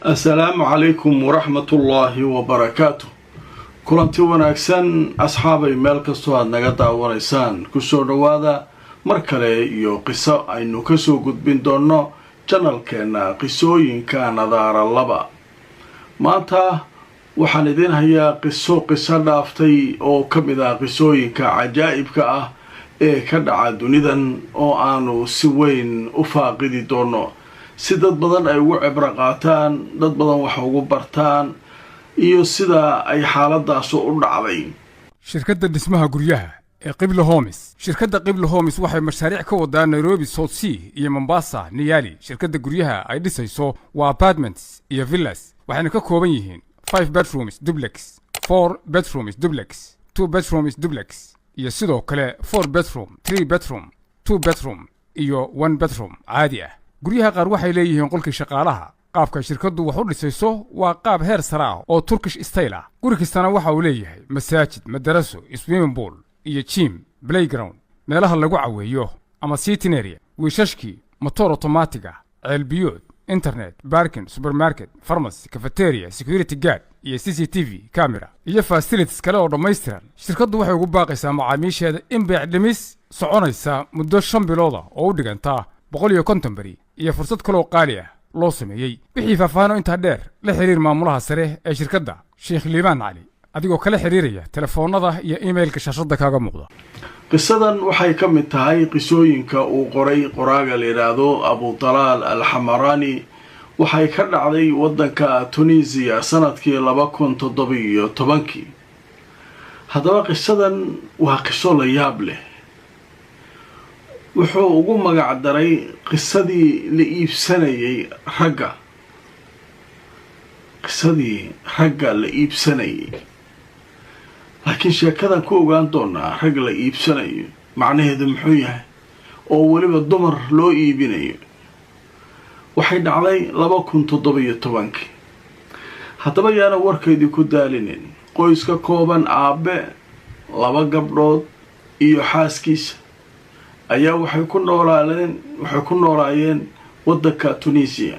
Assalaamu calaykum waraxmatullaahi wabarakaatu. Kulanti wanaagsan asxaabay, meel kastoo aad naga daawanaysaan, kusoo dhowaada mar kale iyo qiso aynu kasoo gudbin doonno channelkeena Qisooyinka Nadaara Laba. Maanta waxaan idiin hayaa qiso qiso dhaaftay oo ka mid ah qisooyinka cajaa'ibka ah ee ka dhaca dunidan, oo aanu si weyn u faaqidi doono si dad badan ay ugu cibro qaataan, dad badan wax ugu bartaan iyo sida ay xaaladaasu u dhacday. Shirkadda dhismaha guryaha ee Qibla Homes. Shirkadda Qibla Homes waxay mashaariic ka wadaa Nairobi, South C iyo Mombasa, Nyali. Shirkadda guryaha ay dhisayso waa apartments iyo villas, waxayna ka kooban yihiin 5 bedrooms duplex, 4 bedrooms duplex, 2 bedrooms duplex iyo sidoo kale 4 bedroom, 3 bedroom, 2 bedroom iyo 1 bedroom caadi ah. Guryaha qaar waxay leeyihiin qolkii shaqaalaha. Qaabka shirkaddu wax u dhisayso waa qaab heer sare ah oo Turkish style ah. Guri kastana waxa uu leeyahay masaajid, madaraso, swimming pool iyo gym, playground, meelaha lagu caweeyo ama sitting area, wiishashkii, motor automatic ah, ceelbiyood, internet, parking, supermarket, pharmacy, cafeteria, security guard iyo CCTV camera iyo facilities kale oo dhammaystiran. Shirkaddu waxay ugu baaqaysaa macaamiisheeda in beec dhimis soconaysa muddo 5 bilooda oo u dhiganta 150 beri iyo fursad kaloo qaali ah loo sameeyey. Wixii faahfaahino intaa dheer, la xiriir maamulaha sare ee shirkadda, Sheekh Liibaan Cali, adigoo kala xiriiraya telefoonnada iyo emailka shaashadda kaaga muuqda. Qisadan waxay ka mid tahay qisooyinka uu qoray qoraaga la yidhaahdo Abu Dalaal Alxamarani. Waxay ka dhacday waddanka Tunisiya sanadkii 2017-kii. Haddaba qisadan waa qiso la yaab leh. Wuxuu ugu magac daray qisadii la iibsanayay ragga, qisadii ragga la iibsanayay. Laakiin sheekadan ku ogaan doonaa rag la iibsanayo macnaheedu muxuu yahay, oo weliba dumar loo iibinayo. Waxay dhacday 2017-kii. Haddaba yaana warkaydii ku daalinin. Qoys ka kooban aabe, laba gabdhood iyo xaaskiisa ayaa waxay ku noolaayeen waddanka Tunisiya.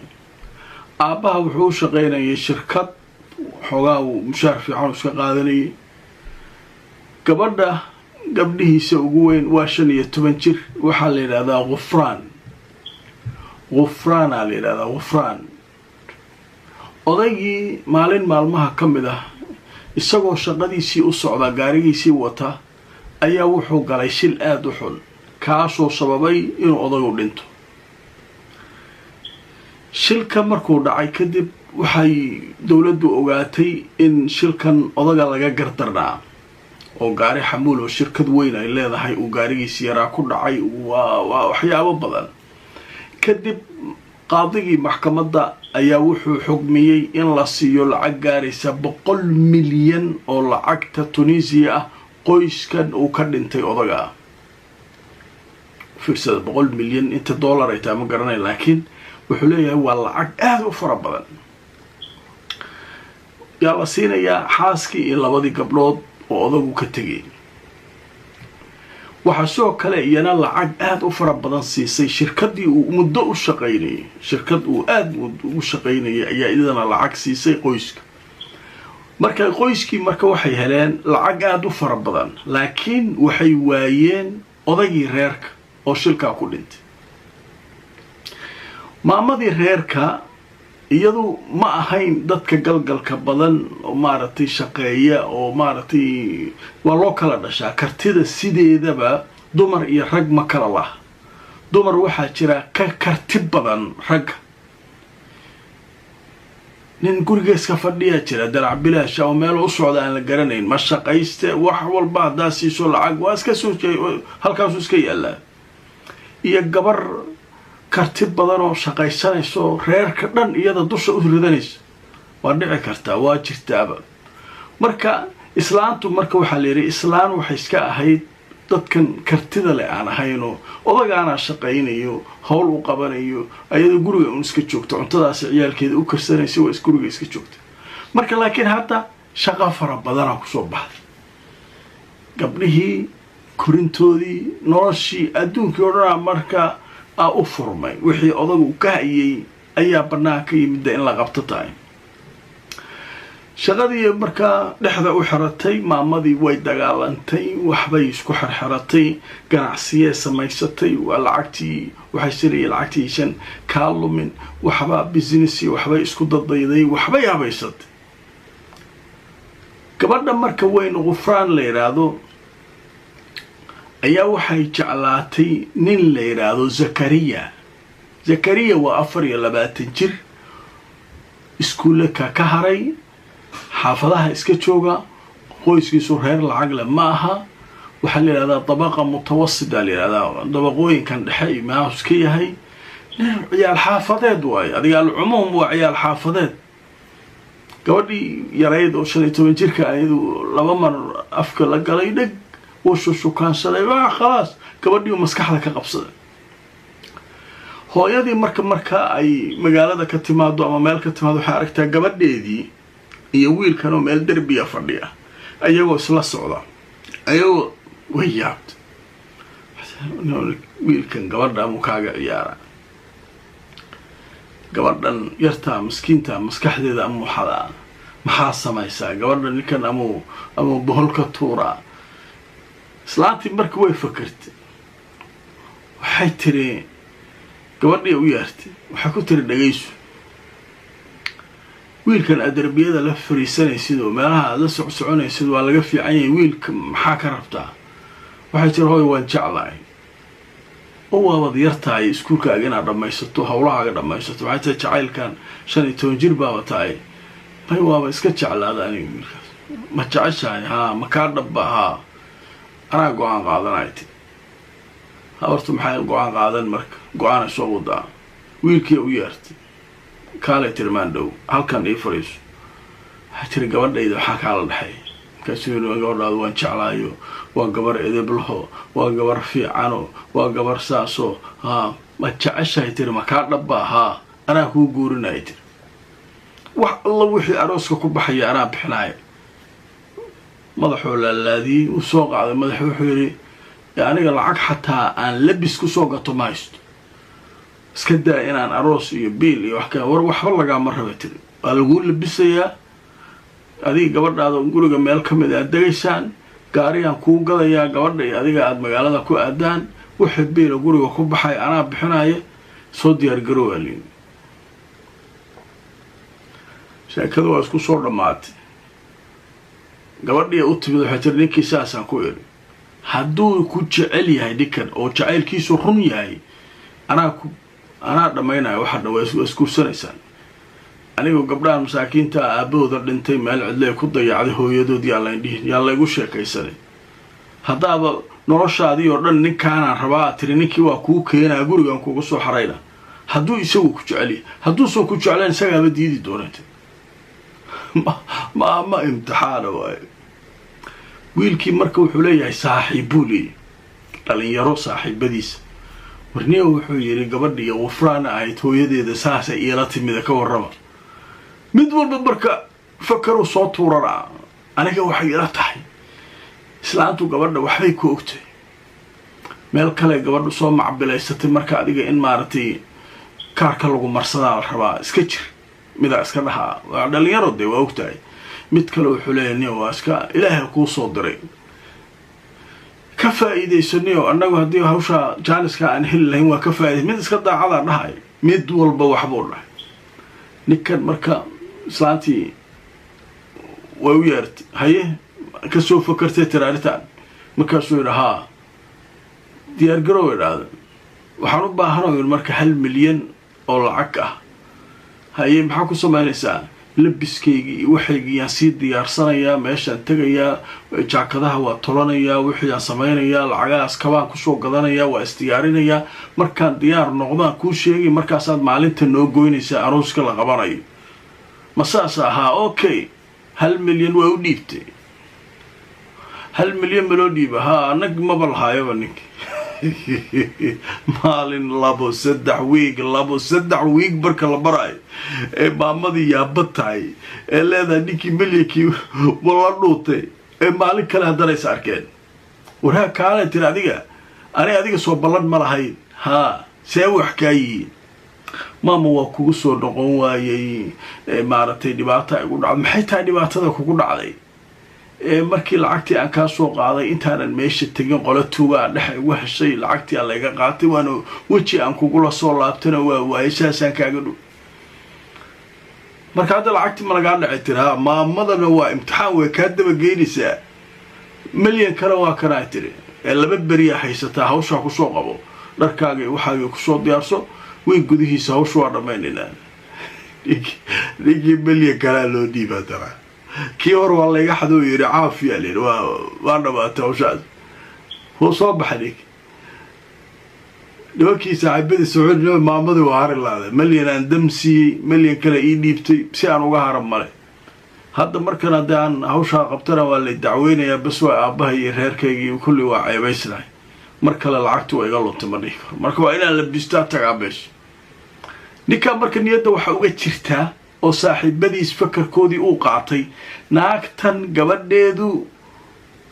Aabbaha wuxuu u shaqaynayay shirkad, xoogaa uu mushaar fiican iska qaadanayay. Gabadha gabdhihiisa ugu weyn waa 15 jir. Waxaa la yidhahdaa Khufraan. Khufraanaa la yidhahdaa, Khufraan. Odaygii maalin maalmaha ka mid ah, isagoo shaqadiisii u socda, gaarigiisii wata, ayaa wuxuu galay shil aada u xun, kaasoo sababay inuu odaygu dhinto. Shilka markuu dhacay kadib, waxay dowladdu ogaatay in shilkan odaga laga gardarnaa, oo gaari xamuul oo shirkad weyn ay leedahay uu gaarigiisi yaraa ku dhacay. Waa waxyaabo badan kadib, qaadigii maxkamadda ayaa wuxuu xugmiyey in la siiyo lacag gaaraysa 100 milyan oo lacagta Tunisiya ah qoyskan uu ka dhintay odaga ah. Fiirsada, 100 milyan inta dollar ay tahay ma garanay, laakiin wuxuu leeyahay waa lacag aada u fara badan. Yaa la siinayaa? Xaaskii iyo labadii gabdhood oo odagu ka tegay. Waxaa sidoo kale iyana lacag aada u fara badan siisay shirkadii uu muddo u shaqaynayay. Shirkad uu aada ugu shaqaynayay ayaa iyadana lacag siisay qoyska. Marka qoyskii marka waxay heleen lacag aada u fara badan, laakiin waxay waayeen odaygii reerka oo shilkaa ku dhintay. Maamadii reerka iyadu ma ahayn dadka galgalka badan oo maaragtay shaqeeya, oo maaragtay waa loo kala dhashaa kartida. Sideedaba dumar iyo rag ma kala laha. Dumar waxaa jira ka karti badan ragga. Nin gurigeeska fadhiyaa jira, dalac bilaasha oo meel u socda aan la garanayn, ma shaqayste. Wax walba haddaa siiso lacag, waa iska soo halkaasuu iska yaallaa. Iyo gabar karti badan oo shaqaysanayso, reerka dhan iyada dusha u ridanaysa, waa dhici kartaa, waa jirtaaba. Marka islaantu marka waxaa la yidhi islaan waxay iska ahayd dadkan kartida leh aan ahaynoo odagaanaa shaqaynayo, hawl u qabanayo, ayadoo guriga un iska joogto, cuntadaasi ciyaalkeeda u karsanaysa, waa is guriga iska joogta. Marka laakiin hadda shaqa fara badanaa kusoo baxday, gabdhihii korintoodii, noloshii adduunkii o dhanaa marka a u furmay wixii odagu ka hayay. ayaa bannaanka yimidda in la qabto tahay. Shaqadii markaa dhexda u xiratay, maamadii way dagaalantay, waxbay isku xirxiratay, ganacsiyee samaysatay, waa lacagtii waxay siraya lacagtiisan kaa lumin, waxbaa business waxbay isku dadayday, waxbay habaysatay. Gabadha marka weyn Qufraan la yidhaahdo ayaa waxay jeclaatay nin la yidhaahdo Zakariya. Zakariya waa 24 jir, iskuullaka ka haray, xaafadaha iska jooga, qoyskiisu reer lacag leh ma aha. Waxaa la yidhahdaa dabaqa mutawasita la yidhahdaa, dabaqooyinkan dhexe iyo meelahus ka yahay, nin ciyaal xaafadeed waayo. Adiga alcumuum waa ciyaal xaafadeed. Gabadhii yarayd oo 15 jirka ayadu laba mar afka la galay, dheg wuu shushukaansaday, waa khalaas, gabadhii maskaxda ka qabsaday. Hooyadii marka ay magaalada ka timaado ama meel ka timaado, waxay aragtaa gabadheedii iyo wiilkan oo meel derbiya fadhiya, ayagoo isla socda, ayagoo way yaabta. Wiilkan gabadha amuu kaaga ciyaara, gabadhan yartaa miskiinta maskaxdeeda amuu xadaa, maxaa samaysaa gabadha ninkan amuu bohol ka tuuraa. Islaantii marka way fakertay, waxay tiri gabadhii u yeertay, waxay ku tiri dhagayso, wiilkan aad darbiyada la fariisanaysid oo meelaha aada la socsoconaysid waa laga fiican yahay, wiilka maxaa ka rabtaa? Waxay tiri hooy waan jeclahay. Oo waabad yartahay, iskuulkaaga inaad dhammaysato, hawlahaaga dhammaysato, waxay tahay jacaylkan 15 jir baaba tahay. May waaba iska jeclaada aniga wiilkaas. Ma jeceshahay? Haa. Ma kaa dhabba? Haa. Anaa go-aan qaadanay ti. Habartu maxay go-aan qaadan marka? Go-aanay soo wadaa. Wiilkii u yeertay, kaalay tiri maandhow halkan ii fadhiiso. Waxay tiri gabadhayda waxaa kaala dhexeey. Markaasuu yiri gabadhaadu waan jeclaayo, waa gabar edeblaho, waa gabar fiicano, waa gabar saaso. Haa. Ma jeceshahay tiri, ma kaa dhabba? Haa. Anaa kuu guurinaya tiri, wax alla wixii arooska ku baxaya anaa bixinaya. Madaxuu laalaadiyey, wuu soo qaaday madax, wuxuu yidhi aniga lacag xataa aan labis kusoo gato ma haysto, iska daa inaan aroos iyo biil iyo wax kale. War waxba lagaama raba tiri, waa laguu labisayaa, adiga gabadhaada guriga meel ka mid aad degaysaan, gaarigaan kuu gadayaa, gabadha iyo adiga aada magaalada ku aadaan, wixii biila guriga ku baxay anaa bixinaya, soo diyaargarowaa liin. Sheekadu waa isku soo dhammaatay. Gabadhii u timid waxay tiri ninkii saasaan ku idhi, hadduu ku jecel yahay ninkan oo jacaylkiisu run yahay, anaa dhammaynaya waxa dhan, waa isguursanaysaan. Anigoo gabdhahan masaakiinta aabahooda dhintay meel cidlee ku dayacday hooyadood, yaa layn dhihin, yaa laygu sheekaysanay. Haddaaba noloshaadii oo dhan ninkaanaan rabaa tiri, ninkii waa kuu keenaa, gurigan kuga soo xarayna, hadduu isagu ku jecel yahay. Hadduusan ku jeclayn isagaaba diidi doonata. Ma imtixaana waayo. Wiilkii marka wuxuu leeyahay saaxiib buu leeyahy, dhalinyaro saaxiibadiisa. Warniya wuxuu yidhi gabadhii Qufraan ahayd hooyadeeda saasay iila timida, ka warrama. Mid walba marka fakaruu soo tuuranaa. Aniga waxay ila tahay islaantu gabadha waxbay ku ogtay, meel kale gabadhu soo macbilaysatay, marka adiga in maaragtay kaarka lagu marsadaa la rabaa, iska jir. Midaa iska dhahaa waa dhalinyaro dee waa ogtahay. Mid kale wuxuu leeyahay niyo waa iska ilaahay kuu soo diray, ka faa'iidayso niyo, annagu haddii hawshaa jaaniska aan heli lahayn waa ka faa'iday. Mid iska daacadaa dhahay, mid walba waxbuu dhahay. Ninkan marka islaantii way u yeertay, haye kasoo fakartay tiri arrintan. Markaasuu yidhi haa, diyaargarow idhaahda, waxaan u baahanoo yidhi marka 1 milyan oo lacag ah. Haye maxaa ku samaynaysaa? Labiskaygii iyo waxaygii yaan sii diyaarsanayaa, meeshaan tegayaa, jaakadaha waa tolanayaa, wixii aan samaynayaa, lacagahaas kabaan kusoo gadanayaa, waa isdiyaarinayaa, markaan diyaar noqdaan kuu sheegay, markaasaad maalinta noo goynaysaa arooska la qabanayo. Ma saas ahaa? Okay. 1 milyan waa u dhiibtay. 1 milyan ma loo dhiiba? Haa. Anag maba lahaayoba ninki. Maalin, labo, 3 wiig, labo, 3 wiig marka la baraayo ee maamadii yaabad tahay ee leedahay ninkii milyankii wala dhuutay, ee maalin kale haddana is arkeen. Warhaa kaalay tiri, adiga ani adiga soo ballan ma lahayn? Haa. See wax kaa yihiin? Maama, waa kugu soo noqon waayey, maaragtay, dhibaata igu dhacday. Maxay tahay dhibaatada kugu dhacday? Markii lacagtii aan kaa soo qaaday, intaanan meesha tegin, qolo tuugaa dhex igu heshay, lacagtii aan layga qaatay, waana weji aan kugula soo laabtana waa waayay, saasaan kaaga dhow. Marka hadda lacagtii ma lagaa dhacay? Tiri. Ha. Maamadana waa imtixaan, way kaa dabageynaysaa. Milyan kale waa kanaa, tiri, ee 2 beriyaa haysataa, hawshaa kusoo qabo, dharkaaga waxaaga kusoo diyaarso, weyn gudihiisa hawsha waa dhammaynaynaa. Ninkii milyan kalaa loo dhiibaa dara. Kii hore waa layga xadoo, yidhi, caafiya layidhi, waa dhamaatay hawshaas. Wuu soo baxay nink. Nimankii saaxiibadiisa wuxuu, maamadii waa hari laada, milyan aan dam siiyey, milyan kale ii dhiibtay, si aan uga haran male. Hadda markan haddii aan hawshaa qabtana waa lay dacweynayaa, bas waa aabbahay iyo reerkaygii kulli waa ceebaysnahay. Mar kale lacagtu waa iga luntay ma dhihi karo, marka waa inaan labistaa, tagaa meesha. Ninkaa marka niyadda waxaa uga jirtaa oo saaxiibadiis fakarkoodii uu qaatay, naagtan gabadheedu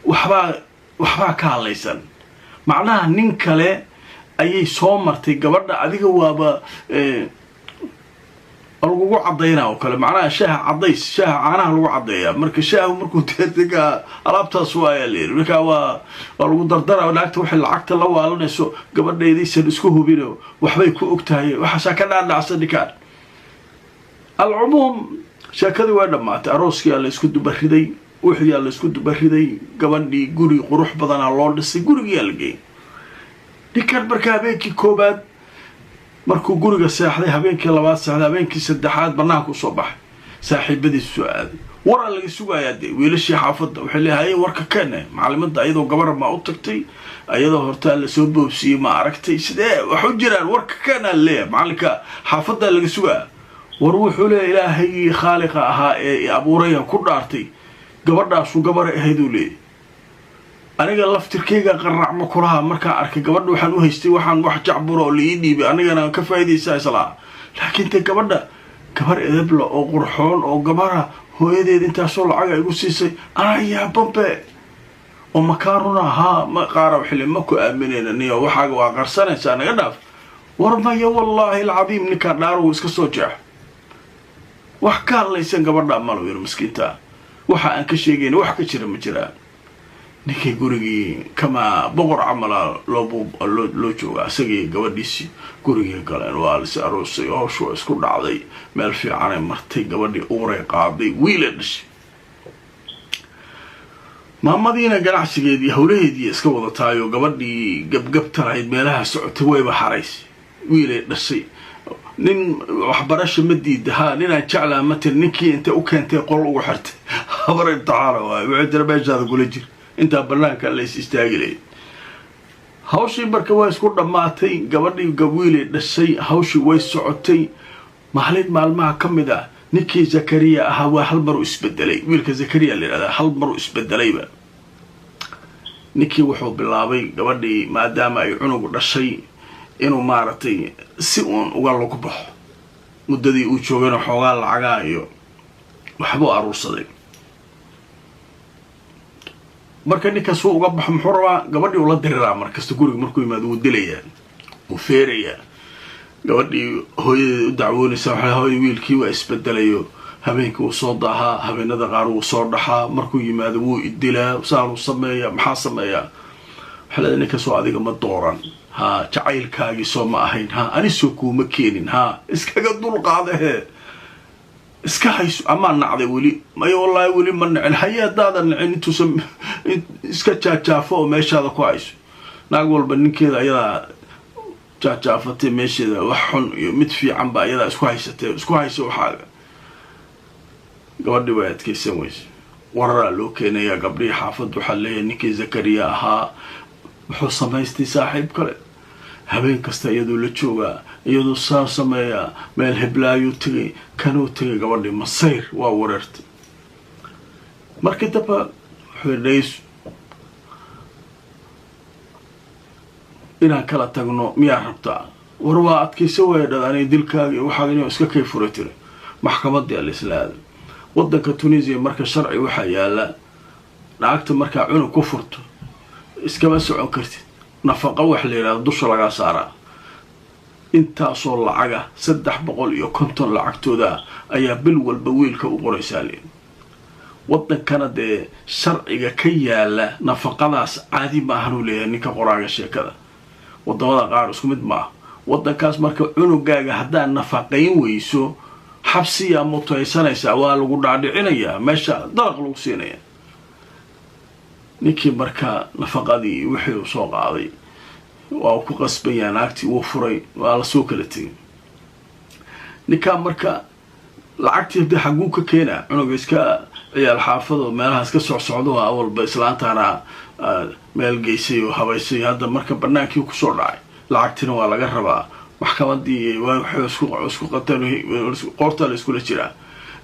waxbaa ka hadlaysan, macnaha nin kale ayay soo martay gabadha. Adiga waaba lagugu caddaynaa oo kale, macnaha shaaha caddays, shaaha caanaha lagu caddeeyaa. Marka shaahu markuu deegaa alaabtaas waayaa la yidhi, markaa waa lagu dardara. Naagta waxay lacagta la waalanayso gabadheediisan isku hubino, waxbay ku og tahay, waxaasaa ka dhaadhacsan ninkaan. Alcumuum, sheekadii way dhammaatay, arooskiyaa la isku dubariday, wuxiyaa la isku dubariday, gabadhii guri qurux badanaa loo dhisay, gurigiyaa la geeyay. Ninkan marka habeenkii koobaad markuu guriga seexday, habeenkii labaad seexday, habeenkii saddexaad banaanka usoo baxay, saaxiibadiisu soo aaday. Waraa laga sugayaa dee, wiilashii xaafadda waxay leeyahay, warka keene, macalimadda iyadoo gabara maa u tagtay, iyadoo hortaa lasoo boobsiiyey ma aragtay, sidee wax u jiraan, warka keenaa laleeyahay, macalinka xaafaddaa laga sugaa war. Wuxuu leeyahy, Ilaahagii khaaliqa ahaa ee abuurayan ku dhaartay, gabadhaasu gabara ahayduu leeyahy. Aniga laftirkayga qaracmo kulaha markaan arkay gabadha, waxaan u haystay waxaan wax jacbura oo la ii dhiibay, anigana ka faa'iidaysaa islaa, laakiin dee gabadha gabar edebla oo qurxoon oo gabara hooyadeed intaasoo lacaga igu siisay, anaa yaabambe oo makaaruna haa ma qaara xili ma ku aaminayna niyo, waxaaga waa qarsanaysaa, naga dhaaf. War maya, wallaahi alcadiim, ninkaan dhaarow iska soo jeex, wax ka hadlaysan gabadha malo yiri, miskiinta waxa aan ka sheegayna wax ka jira ma jiraan. Ninkii gurigii kamaa boqor camala loo jooga, isagii gabadhiisii gurigii galeen, waa lis aroosay, hawshu waa isku dhacday, meel fiicanay martay, gabadhii uuray qaaday, wiilay dhashay. Maamadiina ganacsigeedii howlaheedii iska wadataayo, gabadhii gabgabta lahayd meelaha socotay wayba haraysay, wiilay dhashay. Nin waxbarasha ma diida ha, ninaan jeclaa ma tiri. Ninkii intay u keentay qol ugu xirtay, habar imtixaana waay, waxay tira meeshaada kula jir intaa banaanka lays istaagi lahayd. Hawshii marka waa isku dhammaatay, gabadhii wiilay dhashay, hawshii way socotay. Maalin maalmaha ka mid ah ninkii Zakariya ahaa waa hal mar u isbedelay. Wiilka Zakariya la yidhahdaa hal mar u isbedelayba. Ninkii wuxuu bilaabay gabadhii maadaama ay cunugu dhashay inuu maaragtay si uun uga lug baxo. Muddadii uu joogayna xoogaa lacagaa iyo waxbuu aruursaday. Marka ninkaas uu uga baxo, muxuu rabaa? Gabadhii ula diriraa markasta guriga markuu yimaado, wuu dilayaa, wuu feerayaa. Gabadhii hooyadeed u dacwoonaysa, waxay hooy wiilkii waa isbedelayo, habeenkii wuu soo daahaa, habeenada qaar wuu soo dhaxaa, markuu yimaado wuu idilaa, saanuu sameeyaa, maxaa sameeyaa? Waxaa leedahay, ninkaasoo adiga ma dooran? Ha, jacaylkaagii soo ma ahayn? Ha, anisoo kuuma keenin? Ha, iskaga dulqaadahe, iska hayso. Amaa nacday weli? Maya, wallaahi weli ma nicin. Haye, haddaadan nicin, intuusan iska jaajaafo oo meeshaada ku hayso. Naag walba ninkeeda ayadaa jaajaafatay, meesheeda wax xun iyo mid fiican ba ayadaa isku haysatay, isku hayso waxaaga. Gabadhii way adkaysan weyse. Wararaa loo keenayaa gabdhihii xaafadda, waxaa leeyahay ninkii Zakariya ahaa wuxuu samaystay saaxiib kale, habeen kasta iyaduu la joogaa, iyaduu saa sameeyaa, meel heblaayuu tegay, kanuu tegay. Gabadhii masayr waa wareertay. Markii damba wuxuu dhaysu inaan kala tagno miyaa rabtaa? War waa adkaysa waaya dhad, aniga dilkaaga iyo waxaaga inuu iska kay fura tiri. Maxkamadii alaisla aaday. Waddanka Tunisiya marka sharci waxaa yaala, naagta markaa cunug ku furto iskama socon kartid, nafaqo wax la yidhahdo dusha lagaa saaraa. Intaasoo lacaga 350 lacagtooda ayaa bil walba wiilka u qoraysaa leen. Waddankana dee sharciga ka yaala nafaqadaas caadi ma ahanuu leeyahay ninka qoraaga sheekada. Wadamada qaar isku mid maaha. Waddankaas marka cunugaaga haddaad nafaqayn weyso, xabsiyaa mutaysanaysaa, waa lagu dhaadhicinayaa, meesha dalaq lagu siinaya. Ninkii marka nafaqadii wixii uu soo qaaday waa ku qasbanyaa, naagtii wuu furay, waa lasoo kala tegay. Ninkaa marka lacagtii hadii xaguu ka keenaa? Cunuga iska ciyaal xaafado meelahaas ka socsocdo, awalba islaantaana meel geysay oo habaysay, hadda marka banaankii kusoo dhacay, lacagtina waa laga rabaa. Maxkamadii isku qateen, qoortaa la iskula jiraa.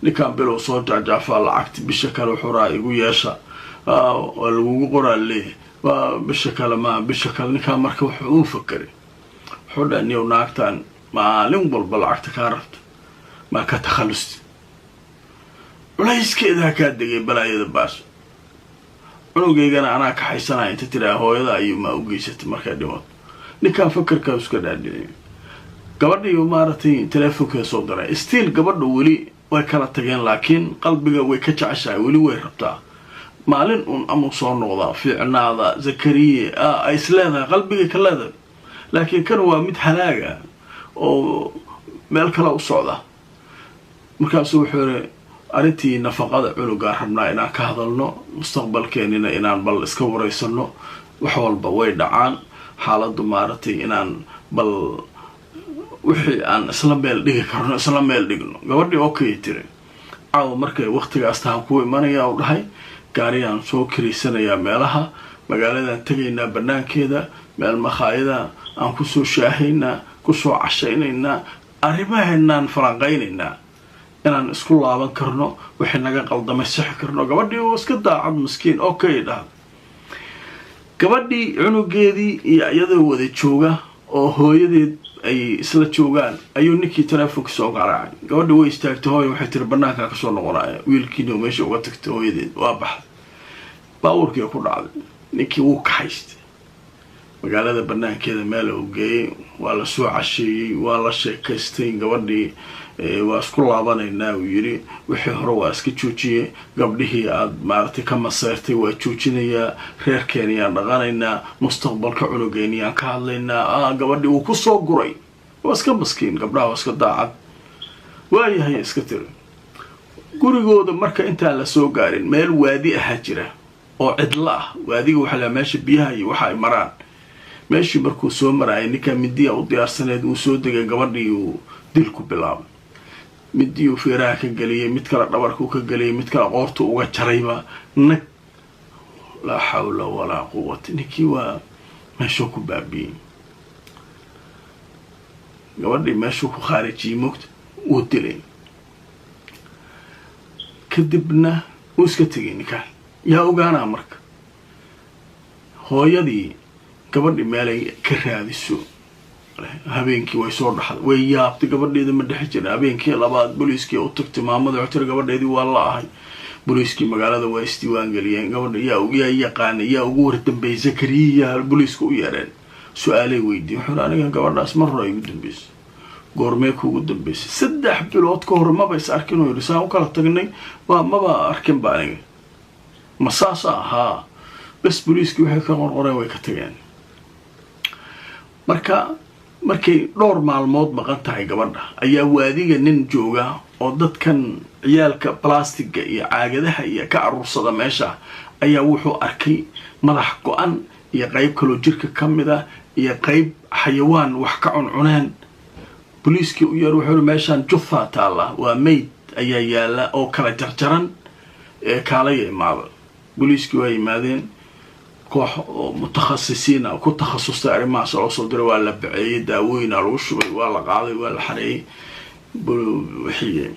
Ninkan bilow soo jaajaafaa lacagti, bisha kale xuraa igu yeesha, waa lagugu qoraa leeyahy, waa bisha kale, ma bisha kale. Ninkaan marka wuxuu u fakeray, wuxuu dhaha, niyow, naagtan maalin walba lacagta kaa rabto maa ka takhalusti, culayskeeda ha kaa degay balaayada baas, cunugaygana anaa kaxaysanaya, inta tiraa hooyada ayuu maa u geysatay markay dhimato. Ninkaan fakerkaa iska dhaadhiciy. Gabadhii maaragtay teleefonkeeda soo diray. Still gabadha weli way kala tageen, laakiin qalbiga way ka jeceshahay, weli way rabtaa. Maalin uun amuu soo noqdaa, fiicnaada Zakariye ay is leedahay, qalbigay ka leedahay. Laakiin kan waa mid halaaga oo meel kale u socda. Markaasuu wuxuu yiri, arrintii nafaqada cunugaan rabnaa inaan ka hadalno, mustaqbalkeenina inaan bal iska wareysano, wax walba way dhacaan, xaaladdu maaragtay inaan bal wixii aan isla meel dhigi karno isla meel dhigno. Gabadhii okay tiri. Caawa markay waktigaas tahan kuu imanaya u dhahay, gaariyaan soo kiraysanayaa, meelaha magaaladan tegaynaa banaankeeda, meel makhaayada aan kusoo shaahaynaa, kusoo cashaynaynaa, arrimahaynaan falanqaynaynaa, inaan isku laaban karno, wixii naga qaldamay sixi karno. Gabadhii oo iska daacad, miskiin, okay dhah. Gabadhii cunugeedii iyo iyadoo wada jooga oo hooyadeed ay isla joogaan ayuu ninkii teleefonka soo garaacay. Gabadhii way istaagtay. Hooya, waxay tiri, banaankaa kasoo noqonaya. Wiilkiina meesha uga tagtay hooyadeed, waa baxday, baabuurkii ku dhacday. Ninkii wuu kaxaystay magaalada banaankeeda meel uu geeyey, waa la soo casheeyey, waa la sheekaystay. Gabadhii waa isku laabanaynaa uu yiri, wixii hore waa iska joojiyey, gabdhihii aada maaragtay ka maseyrtay waa joojinayaa, reerkeeniyaan dhaqanaynaa, mustaqbalka cunugeyniyaan ka hadlaynaa. Gabadhii wuu kusoo guray. Waa iska maskiin, gabdhaha waa iska daacad. Waayahay, iska tiri. Gurigooda marka intaan la soo gaarin meel waadi ahaa jira oo cidlo ah. Waadiga waxaa la meesha biyaha iyo waxa ay maraan. Meeshii markuu soo marayay, ninkaa midiya u diyaarsaneed, uu soo degay, gabadhii uu dilku bilaabay. Midiyuu feeraha ka geliyey, mid kale dhabarkuu ka geliyey, mid kale qoortu uga jarayba, nag, laa xawla walaa quwata. Ninkii waa meeshuu ku baabiyey gabadhii, meeshuu ku khaarijiyey, mogta wuu dilay, kadibna wuu iska tegay ninkaan. Yaa ogaanaa marka hooyadii gabadhii meelay ka raadiso? Habeenkii way soo dhaxday, way yaabtay, gabadheeda ma dhexi jirin. Habeenkii labaad booliiskii u tagtay maamada, waxay tiri, gabadheedii waa la ahay. Booliiskii magaalada waa isdiiwaan geliyeen. Gabadha yaa yaqaanay, yaa ugu wardambeeyey? Zakariya booliiska u yeereen, su-aalay weydiiyen. Wuxuu aniga gabadhaas mar hore igu dambeysay. Goormee kuugu dambeysay? 3 bilood ka hor maba is arkin, oo yidhi, saan u kala tagnay waa maba arkin ba aniga. Ma saasa ahaa? Bes, booliiskii waxay ka qorqoreen way ka tageen. Marka markay dhowr maalmood maqan tahay gabadha ayaa waadiga nin jooga oo dadkan ciyaalka balastiga iyo caagadaha iyo ka aruursada meesha ayaa wuxuu arkay madax go-an iyo qeyb kaloo jirka ka mid ah iyo qeyb xayawaan wax ka cuncuneen. Booliiskii u yeer, wuxuu meeshaan juthaa taalla, waa mayd ayaa yaala oo kala jarjaran, ee kaalaya imaada. Booliiskii waa yimaadeen, koox oo mutakhasisiina ku takhasustay arrimahaas loo soo diray. Waa la baceeyey, daawooyina lagu shubay, waa la qaaday, waa la xareeyey, wixii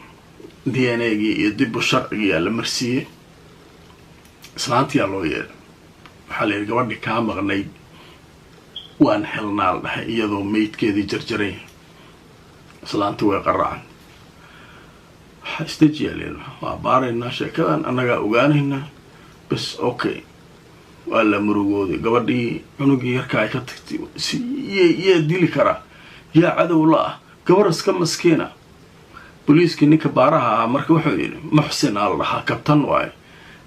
DNA-gii iyo dibu sharcigiyaa la marsiiyey. Islaantiyaa loo yeedhay, waxaa la yidhi, gabadhi kaa maqnayd waan helnaa, la dhahay, iyadoo meydkeedii jarjaray. Islaanti way qaracan. Waxaa isdejiyaa layidhi, waa baaraynaa sheekadan, annagaa ogaanaynaa. Bes, okay, waa la murugooday. Gabadhii cunugii yarka ay ka tagtay si yaa dili karaa? Yaa cadow la ah? Gabar iska maskiina. Booliiskii, ninka baaraha ah marka wuxuu yidhi, Muxsin aa la dhahaa, kabtan waaye,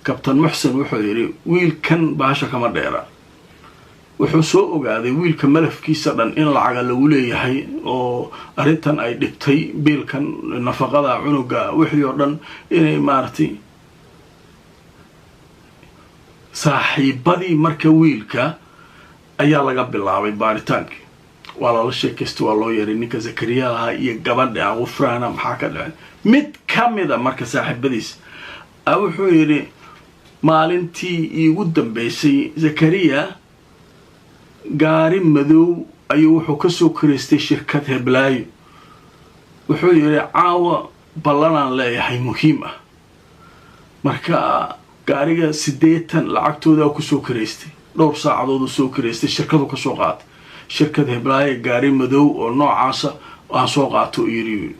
Kabtan Muxsin, wuxuu yidhi wiilkan baasha kama dheera. Wuxuu soo ogaaday wiilka malafkiisa dhan in lacaga lagu leeyahay oo arrintan ay dhibtay, biilkan nafaqada cunuga, wixii oo dhan inay maaragtay. Saaxiibadii marka wiilka ayaa laga bilaabay baaritaankii. Waa lala sheekaystay, waa loo yeeray ninka Zakariya lahaa iyo gabadha Qufraana, maxaa ka dhacay? Mid ka mida marka saaxiibadiis a wuxuu yidhi, maalintii iigu dambeysay Zakariya gaari madow ayuu wuxuu kasoo karaystay shirkad heblaayo. Wuxuu yidhi, caawa ballanaan leeyahay muhiim ah, marka gaariga 80 lacagtoodaa kusoo karaystay, dhowr saacadoodu soo karaystay, shirkadu kasoo qaatay, shirkad heblaayo gaari madow oo noocaasa aan soo qaato, yidhi.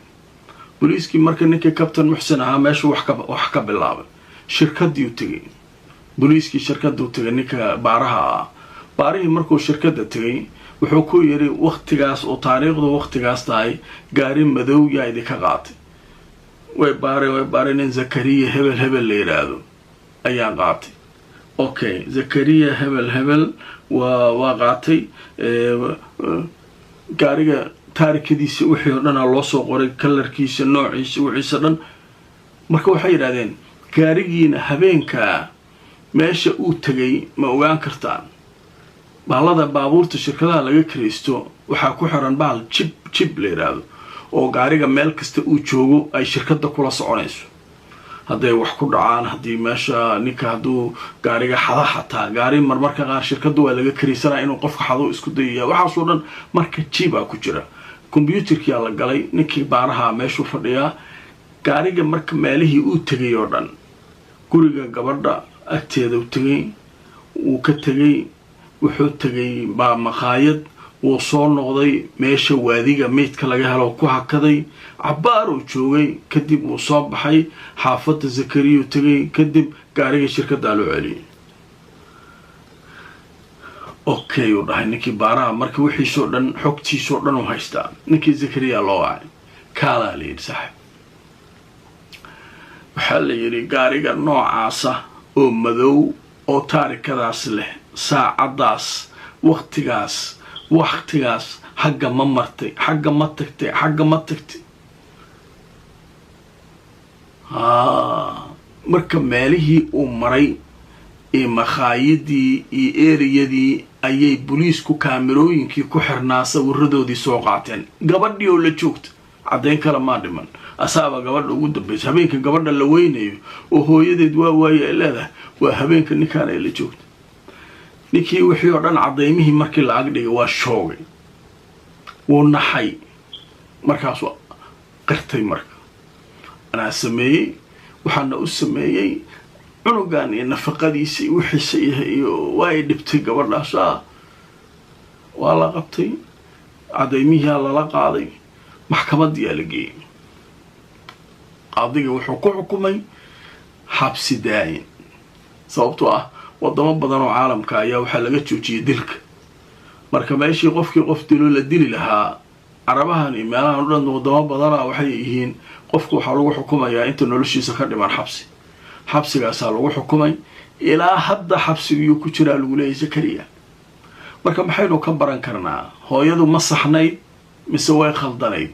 Booliiskii marka ninkii Kabtan Muxsin ahaa meeshuu wax ka bilaabay, shirkadiiu tegay. Booliiskii shirkaduu tegay, ninka baaraha ah. Baarihii markuu shirkadda tegay wuxuu ku yidhi, waktigaas oo taariikhdu waktigaas tahay gaari madow yaa idinka qaatay? Way baareen, way baareen, nin Zakariya hebel hebel la yidhaahdo ayaa qaatay. Okay, Zakariya hebel hebel waa qaatay gaariga. Taarikadiisa wixii o dhanaa loo soo qoray, kalarkiisa, noociisa, wixiisa dhan. Marka waxay yidhahdeen, gaarigiina habeenkaa meesha uu tegay ma ogaan kartaan? Bahalada baabuurta shirkadaha laga kiraysto waxaa ku xiran bahal chip, chip la yidhaahdo, oo gaariga meel kasta uu joogo ay shirkadda kula soconayso, hadday wax ku dhacaan, haddii meesha ninka hadduu gaariga xada, xataa gaari marmarka qaar shirkadda waa laga karaysanaya inuu qofka xado isku dayaya, waxaasoo dhan. Marka chip aa ku jira, kombyuutarkiyaa la galay. Ninkii baaraha meeshuu fadhiyaa, gaariga marka meelihii uu tegay oo dhan, guriga gabadha agteeda u tegay, wuu ka tegay, wuxuu tegay baa maqaayad, wuu soo noqday, meesha waadiga meydka laga helo ku hakaday, cabbaaruu joogay, kadib wuu soo baxay, xaafadda Zakariyuu tegay, kadib gaariga shirkaddaa loo celiyay. Okay, uu dhahay ninkii baaraha. Marka wixiisoo dhan, xogtiisoo dhan uu haystaa. Ninkii Zakariya loo wacay, kaalaa la yidhi saaxib. Waxaa la yidhi, gaariga noocaasa oo madow oo taarikadaas leh, saacaddaas, waktigaas, waktigaas xagga ma martay? Xagga ma tagtay? Xagga ma tagtay? Haa. Marka meelihii uu maray iyo makhaayadii iyo eriyadii ayay boliisku kaamirooyinkii ku xirnaa sawiradoodii soo qaateen, gabadhii oo la joogta. Caddayn kale maa dhiman? Asaaba gabadha ugu dambaysa habeenka gabadha la weynayo oo hooyadeed waa waaye ay leedahay, waa habeenka ninkaan ay la joogta. Ninkii wixii oo dhan caddaymihii markii la ag dhigay waa shoogay, wuu naxay, markaasuu qirtay. Marka anaa sameeyey, waxaana u sameeyey cunugan iyo nafaqadiisa iyo wixiisa iyo waa ay dhibtay gabadhaas. Waa la qabtay, caddaymihiaa lala qaaday, maxkamadiyaa la geeyey. Qaadiga wuxuu ku xukumay xabsi daayin, sababtoo ah wadamo badan oo caalamka ayaa waxaa laga joojiyey dilka. Marka meeshii qofkii qof dilo la dili lahaa, Carabahan iyo meelahan o dhan wadamo badana waxay yihiin qofku waxaa lagu xukumayaa inta noloshiisa ka dhiman xabsi. Xabsigaasaa lagu xukumay, ilaa hadda xabsigiyuu ku jiraa lagu leeyahy Zakariya. Marka maxaynu ka baran karnaa? Hooyadu ma saxnayd mise way khaldanayd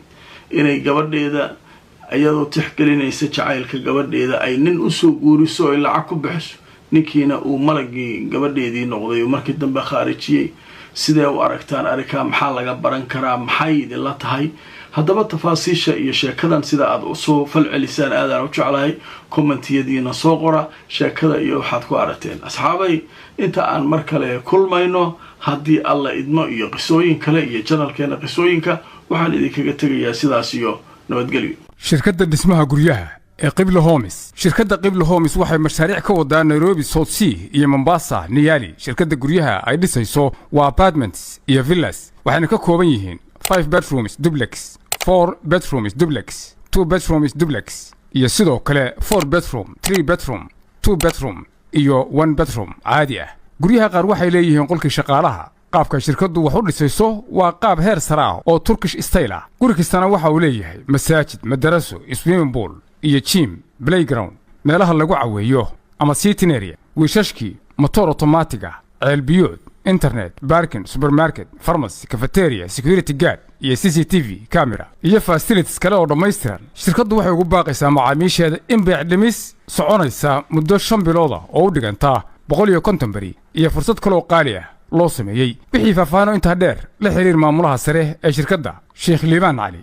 inay gabadheeda, iyadoo tixgelinaysa jacaylka gabadheeda, ay nin usoo guuriso, ay lacag ku bixiso, ninkiina uu malagii gabadheedii noqday oo markii dambe khaarijiyey? Sidee u aragtaan arrinkaa? Maxaa laga baran karaa? Maxay idinla tahay? Haddaba tafaasiisha iyo sheekadan sida aad usoo falcelisaan aadaan u jeclahay. Commentiyadiina soo qora sheekada iyo waxaad ku aragteen. Asxaabay, inta aan mar kale kulmayno haddii Alla idmo iyo qisooyin kale iyo channelkeena qisooyinka, waxaan idinkaga tegayaa sidaas iyo nabadgelyo. Shirkadda dhismaha guryaha ee Qibla Homes. Shirkadda Qibla Homes waxay mashaariic ka wadaa Nairobi, South C iyo Mombasa, Niyali. Shirkadda guryaha ay dhisayso waa apartments iyo villas, waxayna ka kooban yihiin 5 bedrooms duplex, 4 bedrooms duplex, 2 bedrooms duplex iyo sidoo kale 4 bedroom, 3 bedroom, 2 bedroom iyo 1 bedroom caadi ah. Guryaha qaar waxay leeyihiin qolkii shaqaalaha. Qaabka shirkaddu wax u dhisayso waa qaab heer sare ah oo Turkish style ah. Guri kastana waxa uu leeyahay masaajid, madaraso, swimming pool iyo gym, playground, meelaha lagu caweeyo ama sitting area, wiishashkii, motor automatic ah, ceelbiyood, internet, parking, supermarket, pharmacy, cafeteria, security guard iyo CCTV camera iyo facilities kale oo dhammaystiran. Shirkaddu waxay ugu baaqaysaa macaamiisheeda in beec dhimis soconaysa muddo 5 bilooda oo u dhiganta 150 beri iyo fursad kaloo qaali ah loo sameeyey. Wixii faahfaahino intaa dheer, la xiriir maamulaha sare ee shirkadda, Sheekh Liibaan Cali.